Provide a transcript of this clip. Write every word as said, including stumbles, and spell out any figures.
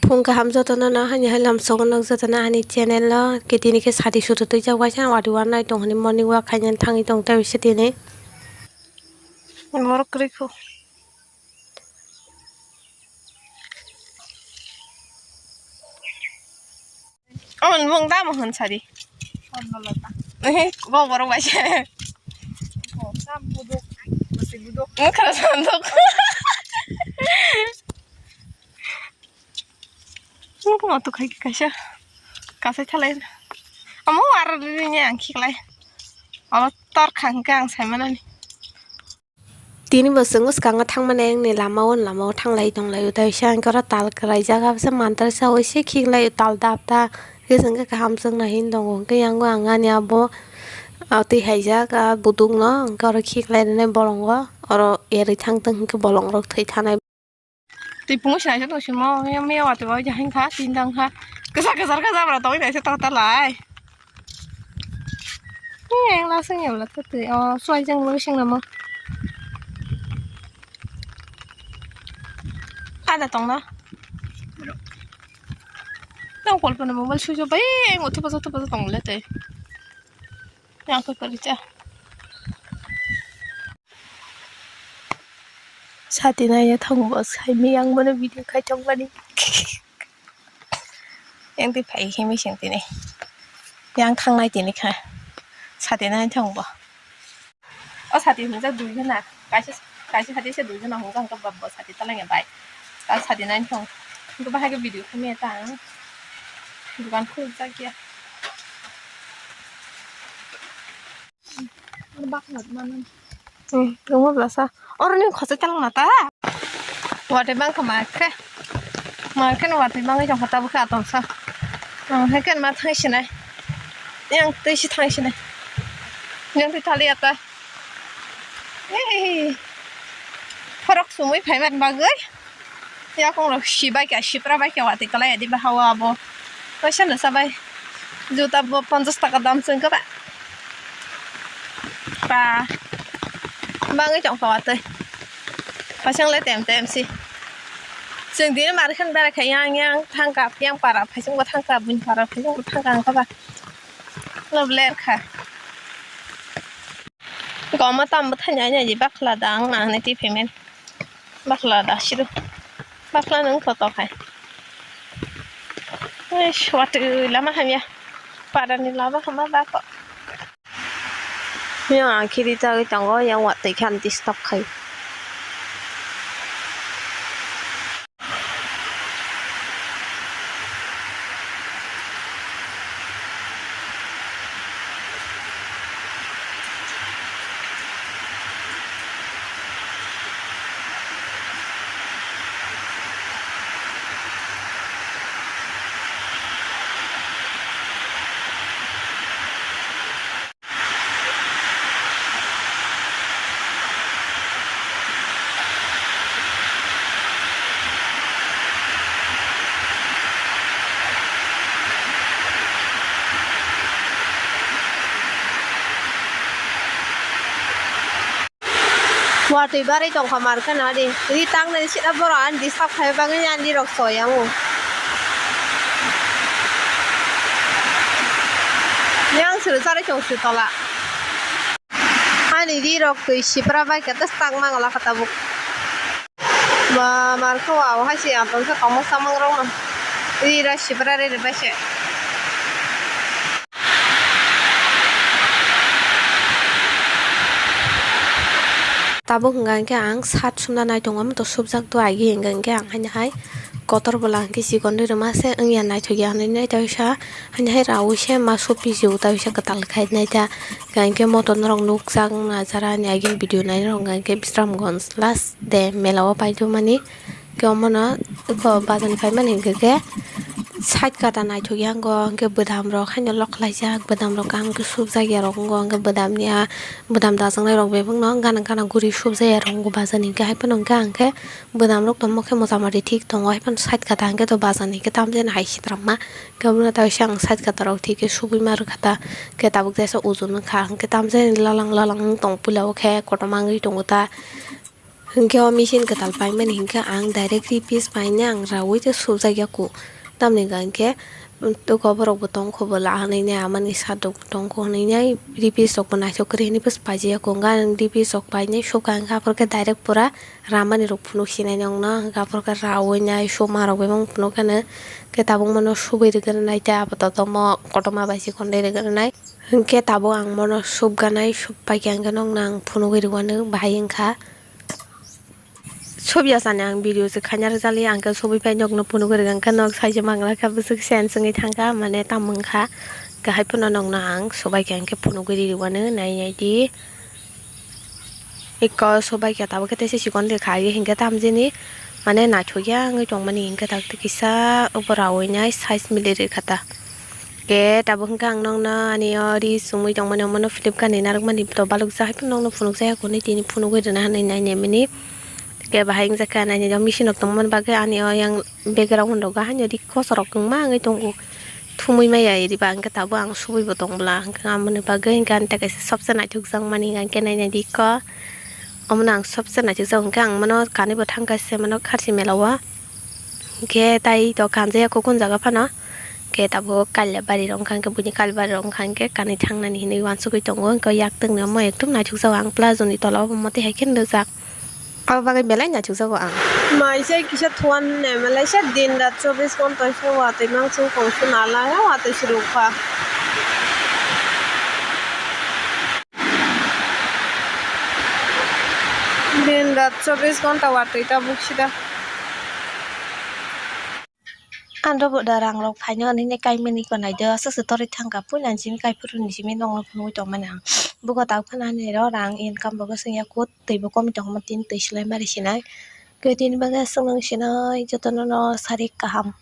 Phung kaham jotono no, haini hai lamsogo nok jotono ani channel o. Ke tini khe sadi sudu twijak waisa wadi wanai tong hwnwi morning walk khainani thangwi tong tei waisa tini. Borok kwrwi kho. Omo nwng tamo hwn sadi? Ehe, bo borok bai se. Wngkha na sandok. Wngkha to khai kaisa. Kasai thalai. Omo aro rini ang khiklai. Omo tor khang khe ang sai manani. Tini bo chwng bwskango thangmani ayangni lama o, lama o thanglai tonglaio, tei se ang khe oro tal kwlaijak, abose mantarsa oi se khiklai tal dap ta, hwnkhe chwng khe kaham chwngno hin tongo, hwnkhe yango ang ani abo, ah, twi haijak, ah, budukno hwnkhe oro khiklai rwnai bolongo, oro erwi thang tong hwnkhe bolongrok thwi thanai. Twi pungo se naisik tong simo, miya, miya watwi bo jahai kha, tin tang kha, kwchar kwchar kha jabra tongwi naisik tong ta lai. He, ang lasing ya, lasing twi. Oh, suai jang lo sing namo. Ada tong na. Tong kol pano mobile switch off bai, ang uthu paso, uthu paso tong le tei. Yang koi kori cha. Sati nai ya thong bo sai mi yang bono video khai tong bani. Yang twi phai khe mising tini. Yang thangnai tini kha. Sati nai thang bo. O sati hwnjak dui jona. Kaisa, kaisa sati se dui jona hwnjak hwnkhe bo sati talangya bai. Ta sati nai thang. Hwnkhe bahai khe video khaimaya ta ang. Dukan khulujak ya. Hmm, tongma blasa. Oro ni khosai talong na ta. Watwi bang kha ma khe. Ma khe no watwi bangwi tong kha tabuk khe atom sa. Ang hai khe ma thang sinai. Yang twi si thang sinai. Yang twi thali ata. Ei. Phorok sumui phaiman bagwi. Yakung rok si bai kha, sipra bai kha, watwi kwlai ya di ba hawa abo. Kaisa no sa bai. Juta bo ponchas taka dam chwng kha ba. Ba. Bangwi tong kha watwi. Phaising le tem tem si. Chwng dini mar khan berai kha yang yang thang kha, yang para phaising bo thang kha, buini para phaising bo thang kha ang kha ba. Love ler kha. Goma tam bwthai nai nai di bakla da ang nang nai twi phaimani. Bakla da siru. Bakla nung koto khai. Eish, watwi lama hamya. Parani lama hama bako. Yang ang khiri chagwi tongo, yang watwi khan disturb khai. Watwi barwi tongkha markhe nadi. Ri tangnani sida borok ani disturb khai bagwi ani rok soyango. Yang suru chari chong su tola. Ani ri rok twi sipra bai khe tak mang la kha tabuk. Ma markhe wa hai se ang tongsa tongma samang rok no. Ri ra sipra re re bai se. Tabuk hwnka hinkhe ang sat sumna naitongo, omoto subjak do agi hwnka hinkhe ang haino hai kotor bwla hinkhe chikon rwi rwma se wngya naithokya hinwi nai tawisa haino hai rawi se ma sopi jio tawisa kwtal khai naita hwnka hinkhe moto norok nukjak wngna jara ani agini video nairok hwnka hinkhe Bisramganj last day mela o paidumani. Khe omono eko bazar ni paimani hinkhe khe side kata naithok ya wngkha, hinkhe bwdam rok haino loklaijak, bwdam rok kaham khe subjak ya rok wngkha, hinkhe bwdam ni a bwdam dajaknai rok bebak no gana gana guri subjak ya rok wngkha bazar ni hinkhe, hai phano hinkhe ang khe bwdam rok tongma khe motamoti thik tongo, hai phano side kata hinkhe to bazar ni hinkhe tamjani hai sitramma, hinkhe omono taisa ang side kata rok thik khe subui ma rwkha ta, hinkhe tabuk jesa ujun wngkha, hinkhe tamjani lalang lalang wng tong puila o khe kotorma wngwi tongo ta. Hinkhe o machine kwtal paimani hinkhe ang direct three piece painai ang raui tei subjak yaku. Tamni hwnka hinkhe, um, toko borok bo tongkho bo la hwnwi nai, amani sat rok bo tongkho hwnwi nai, three piece rok bo naithok kwrwi hwnwi bwswk paijak yaku. Hwnka ang three piece rok painai subkha hinkhe aphuru khe direct pura ramani rok phunuk sinai nokno, hinkhe aphuru khe raui nai suma rok bai phunuk khe tabuk mano subui rwgwrwnai tei apatot omo kotorma bai se khondai rwgwrwnai. Hinkhe tabuk ang mono subganai, subpaikha hinkhe nokno ang phunugwi rwuanw bahai wngkha. Subya sani ang video se khaina rwjali, ang khe subui phai nokno phunugwi rwgwnkha, nok saijak manglakha, bwswk sense wngwi thangkha, mane tamo wngkha. Hinkhe hai phano nokno ang subaikha hinkhe phunugwi rwuanw, nai nai di. Iko subaikha tabuk khe teisa chikon rwkha, hinkhe tamjini mane naithokya wngwi tongmani, hinkhe tabuk kisa obo raui nai size mili rwkha ta. Khe tabuk hinkhe ang nokno ani o ri chumui tongmani, omono Flipkart ni narwkmani to balukjak, hai phano nokno phunukjak ya kuni tini phunugwi rwna hinwi nai naimani. Khe bahai wngjakha nainai o machine rok tongmani bagwi ani o yang background rok haino ri kosorok wngma wngwi tongo. Thumui maya iriba hinkhe tabuk ang subui bo tong bwla, hinkhe amoni bagwi hinkhe ani ta kaisa sobse naithokjakmani hinkhe nainai di kho. Omono ang sobse naithokjago, hinkhe ang mano kanwi bo thangkha se mano kharchi mela o. Hinkhe tai to kanjaya kukun jaga phano. Hinkhe tabuk kailabari rok wngkha, hinkhe buini kailabari rok wngkha, hinkhe kanwi thangnani hinwi uansugwi tongo, hinkhe yaktwkni omo ekdom naithokjago ang, plazo ni tola o bo mote hai khe rijak. Abo bagwi belai naithokjago ang. Mai se kisa thuan ne malai se din rat chobbish ghonta se watwi mang chwng kong suna la ya watwi se rukha. Din rat chobbish ghonta watwi tabuk sida. Ang rw bo da rang rok phaino hinwi kaimani ko nai do, aswk se torwi thangkha, puila ni simi kaiphuru ni simi nokno phunugwi tongmani ang. Bugo tak phano ani ro rang income bo swngya kut, twi bo komwi tongma tini twi swlai mari sinai. Khe tini bagwi aswk nang sinai jotono no sari kaham.